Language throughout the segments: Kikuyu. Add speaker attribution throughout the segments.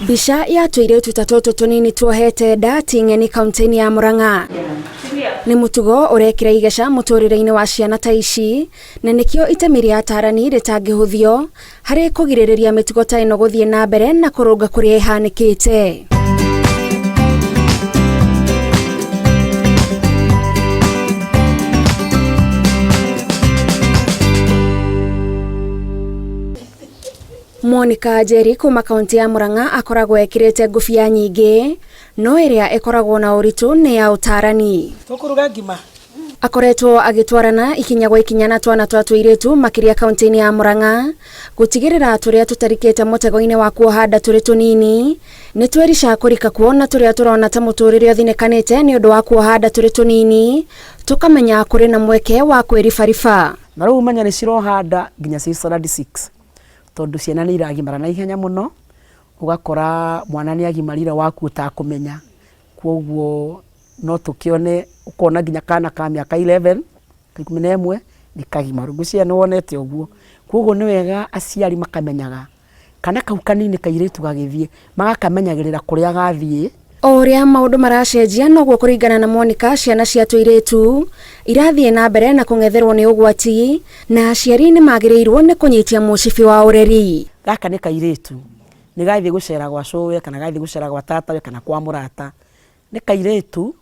Speaker 1: Mbica ya tũirĩtu ta tũtũ tũnini tuohete nda ti ng'eni kaunti-inĩ ya Murang'a. Nĩ mũtugo ũrekĩra igeca mũtũrĩre-inĩ wa ciana ta ici, na nĩkĩo itemi rĩa atarani rĩtangĩhũthio harĩ kũgirĩrĩria mĩtugo ta ĩno gũthiĩ na mbere na kũrũnga kũrĩa ĩhanĩkĩte. Monica Njeri kuma kaunti ya Murang'a akoragwo ekĩrĩte ngũbia nyingĩ, no ĩrĩa ĩkoragwo na ũritũ nĩ ya ũtarani.
Speaker 2: Tũkũruga ngima.
Speaker 1: Akoretwo agĩtwarana ikinya gwa ikinya na twana twa tũirĩtu makĩria kaunti-inĩ ya Murang'a gũtigĩrĩra tũrĩa tũtarikĩte mũtego-inĩ wa kuoha nda tũrĩ tũnini nĩ twerica kũrika kuo na tũrĩa tũrona ta mũtũrĩre ũthinĩkanĩte nĩ ũndũ wa kuoha nda tũrĩ tũnini tũkamenya kũrĩ na mweke wa kwĩribariba.
Speaker 2: Na rĩu menya nĩ ciroha nda nginya ciĩ standard 6 tondũ ciana nĩ iragimara na ihenya mũno, ũgakora mwana nĩ agimarire waku ũtakũmenya. Kwoguo no tũkĩone, ũkona nginya kana ka mĩaka 11, 11 nĩ kagimaru. Ngwĩciria nĩ wonete ũguo. Kwoguo nĩ wega aciari makamenyaga kana kau kanini kairĩtu gagĩthiĩ, magakamenyagĩrĩra kũrĩa gathiĩ.
Speaker 1: O ũrĩa maũndũ maracenjia noguo kũringana na Monica ciana cia tũirĩtu irathiĩ na mbere na kũng'etherwo nĩ ũgwati na aciari nĩ magĩrĩirwo nĩ kũnyitia mũcibi wa ũreri.
Speaker 2: Gaka nĩ kairĩtu, nĩ gathiĩ gũcera gwa cũwe kana gathiĩ gũcera gwa tatawe kana kwa mũrata. Nĩ kairĩtu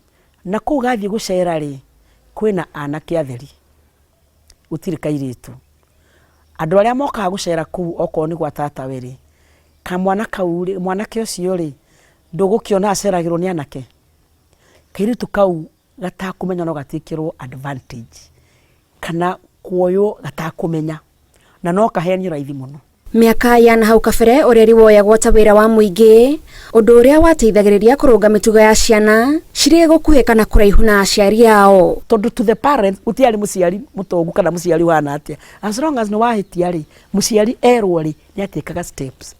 Speaker 2: na kũu gathiĩ gũcera rĩ, kwĩna anake atheri, gũtirĩ kairĩtu. Andũ arĩa mokaga gũcera kũu okorwo nĩ gwa tatawe rĩ, kamwana kau rĩ, mwanake ũcio rĩ, ndũgũkĩona aceragĩrwo nĩ anake? Kairĩtu kau gatakũmenya no gatĩkĩrwo advantage kana kuoywo gatakũmenya na no kahenio raithi mũno.
Speaker 1: Mĩaka ya na hau kabere ũreri woyagwo ta wĩra wa mũingĩ, ũndũ ũrĩa wateithagĩrĩria kũrũnga mĩtugo ya ciana cirĩ gũkuhĩ kana kũraihu na aciari ao.
Speaker 2: Tondũ to the parents gũtiarĩ mũciari mũtongu kana mũciari ũhana atĩa, as long as nĩ wahĩtia rĩ, mũciari erwo rĩ, nĩ atĩkaga steps.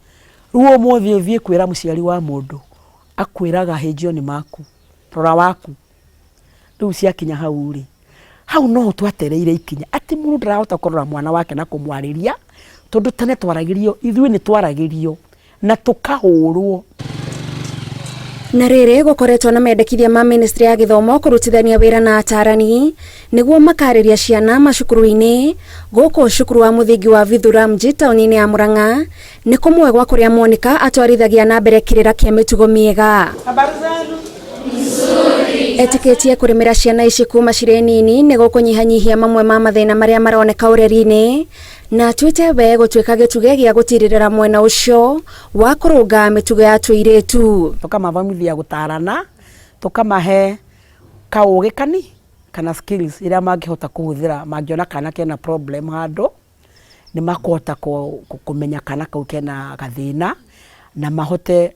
Speaker 2: Rĩu ũmũthĩ ũthiĩ kwĩra mũciari wa mũndũ, akwĩraga hĩnjio nĩ maku, rora waku. Rĩu ciakinya hau rĩ, hau noho twatereire ikinya atĩ mũndũ ndarahota kũrora mwana wake na kũmwarĩria, tondũ tene twaragĩrio, ithuĩ nĩ twaragĩrio na tũkahũrwo.
Speaker 1: Na rĩrĩ gũkoretwo na mendekithia ma ministry ya gĩthomo kũrutithania wĩra na atarani nĩguo makarĩria ciana macukuru-inĩ. Gũkũ cukuru wa mũthingi wa Vithuramji taũni-inĩ ya Murang'a nĩ kũmwe gwa kũrĩa Monica atwarithagia na mbere kĩrĩra kĩa mĩtugo mĩega. Etĩkĩtie kũrĩmĩra ciana ici kuma cirĩ nini nĩ gũkũnyihanyihia mamwe ma mathĩna marĩa maroneka ũreri-inĩ, na atuĩte we gũtuĩka gĩtugĩ gĩa gũtirĩrĩra mwena ũcio wa kũrũnga mĩtugo ya tũirĩtu.
Speaker 2: Tũkamathomithia gũtarana, tũkamahe kaũgĩ kani kana skills iria mangĩhota kũhũthĩra mangĩona kana kena problem handũ, nĩ makũhota kũmenya kana kau kena gathĩna na mahote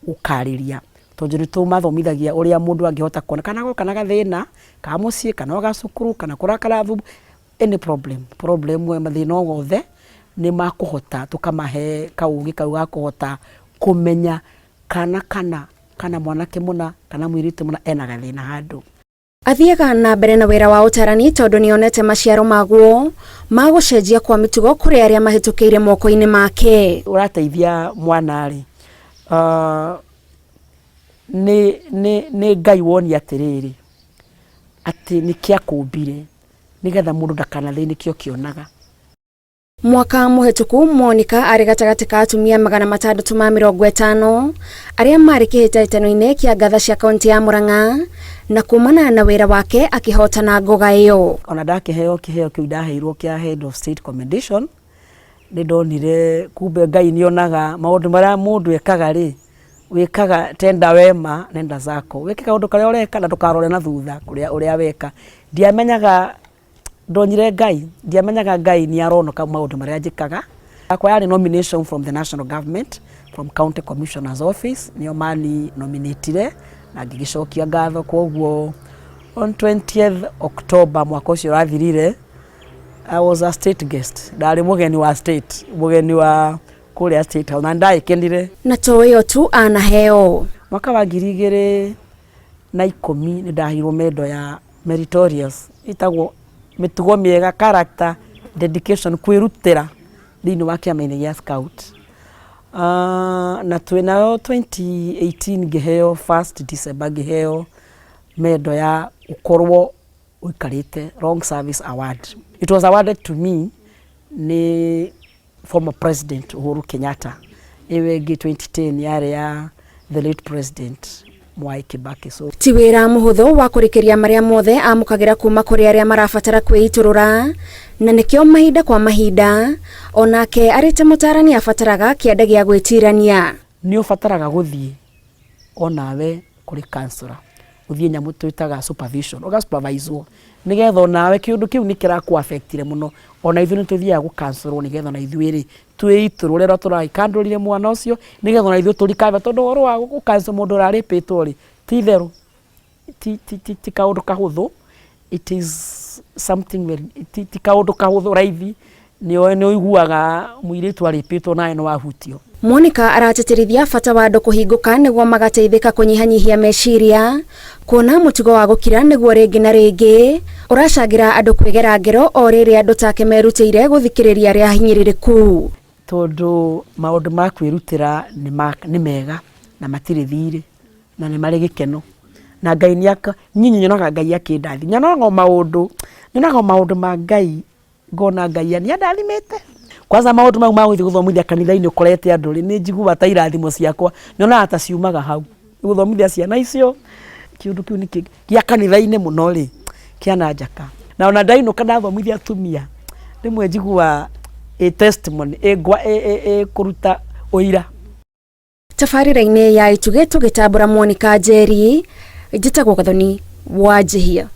Speaker 2: gũkarĩria. Tondũ nĩ tũmathomithagia ũrĩa mũndũ angĩhota kuona kana goka na gathĩna ka mũciĩ kana o ga cukuru kana kũrakara any problem, problem mathĩna o wothe nĩ makũhota tũkamahe kaũgĩ kau ga kũhota kũmenya kana kana kana mwanake mũna kana mũirĩtu mũna ena gathĩna handũ.
Speaker 1: Athiaga na mbere na wĩra wa ũtarani tondũ nĩ onete maciaro maguo ma gũcenjia kwa mĩtugo kũrĩ arĩa mahĩtũkĩire moko-inĩ make.
Speaker 2: Ũrateithia mwana rĩ, nĩ nĩ nĩ Ngai wonia atĩrĩrĩ, atĩ nĩkĩo akũmbire nĩgetha mũndũ ndakanathĩnĩke ũkĩonaga.
Speaker 1: Mwaka mũhĩtũku Monica arĩ gatagatĩ ka atumia 650 arĩa marĩ kĩhĩtahĩtano-inĩ kĩa ngatha cia kaunti ya Murang'a na kumana na wĩra wake akĩhotana ngoga ĩyo.
Speaker 2: Ona ndakĩheo kĩheo kĩu ndaheirwo kĩa Head of State Commendation, nĩ ndonire kumbe Ngai nĩ onaga maũndũ marĩa mũndũ ekaga rĩ, wĩkaga tenda wema nenda zako, wĩke kaũndũ karĩa ũreka na ndũkarore na thutha kũrĩa ũrĩa weka. Ndiamenyaga ndonire Ngai, ndiamenyaga Ngai nĩ aronoka maũndũ marĩa njĩkaga. Yakwa yarĩ nomination from the national government, from county commissioner's office, nĩo mani nominatire na ngĩgĩcokia ngatho. Koguo on 20th October mwaka ũcio ũrathirire, I was a state guest, ndarĩ mũgeni wa state, mũgeni wa kũrĩa State House na nĩndagĩkenire.
Speaker 1: Na to ĩyo tu anaheo.
Speaker 2: Mwaka wa 2010 nĩ ndaheirwo medal ya meritorious, ĩtagwo mĩtugo mĩega, character, dedication, kwĩrutĩra thĩinĩ wa kĩama-inĩ gĩa scout. Na twĩ nayo 2018 ngĩheo 1st December ngĩheo medal ya gũkorwo ũikarĩte long service award. It was awarded to me nĩ former president Uhuru Kenyatta. Ĩyo ĩngĩ 2010 yarĩ ya the late president Mwai Kibaki. So
Speaker 1: Ti wĩra mũhũthũ wa kũrĩkĩria marĩa mothe amũkagĩra kuma kũrĩ arĩa marabatara kwĩitũrũra, na nĩkĩo mahinda kwa mahinda onake arĩ ta mũtaarani abataraga kĩanda gĩa gwĩtirania.
Speaker 2: Nĩ ũbataraga gũthiĩ onawe kũrĩ counselor, ũthiĩ nyamũ twĩtaga supervision, ũga supervise wo nĩgetha onawe kĩũndũ kĩu nĩ kĩrakũ affect ire mũno, ona ithuĩ nĩ tũthiaga gũ counsel wo nĩgetha ona ithuĩ rĩ twĩitũrũre ũrĩa tũragĩkandũrire mwana ũcio nĩgetha ona ithuĩ tũ recover, tondũ ũhoro wa gũ counsel mũndũ ũrarĩpĩtwo rĩ ti itherũ ti kaũndũ kahũthũ, it is something very, ti kaũndũ kahũthũ raithi, nĩ ũiguaga mũirĩtu arĩpĩtwo nawe nĩ wahutio.
Speaker 1: Monica aratĩtĩrithia bata wa andũ kũhingũka nĩguo magateithĩka kũnyihanyihia meciria, kuona mũtugo wa gũkira nĩguo rĩngĩ na rĩngĩ ũracangĩra andũ kwĩgera ngero o rĩrĩa andũ take merutĩire gũthikĩrĩria arĩa ahinyĩrĩrĩku.
Speaker 2: Tondũ maũndũ ma kwĩrutĩra nĩ mega na matirĩ thirĩ na nĩ marĩ gĩkeno na Ngai nĩ niĩ nyonaga Ngai akĩndathima, nyonaga o maũndũ, nyonaga o maũndũ ma Ngai ngona Ngai nĩ andathimĩte. Kwanza maũndũ mau ma gũthiĩ gũthomithia kanitha-inĩ ũkorete andũ rĩ, nĩ njiguaga ta irathimo ciakwa nyonaga ta ciumaga hau, gũthomithia ciana icio kĩũndũ kĩu nĩ gĩa kanitha-inĩ mũno rĩ, kĩananjaka. Na ona ndainũka ndathomithia atumia, rĩmwe njiguaga ĩ testimony ĩ kũruta ũira.
Speaker 1: Tabarĩra-inĩ ya Itugĩ tũgĩtambũra Monica Njeri, njĩtagwo Gathoni wa Njihia.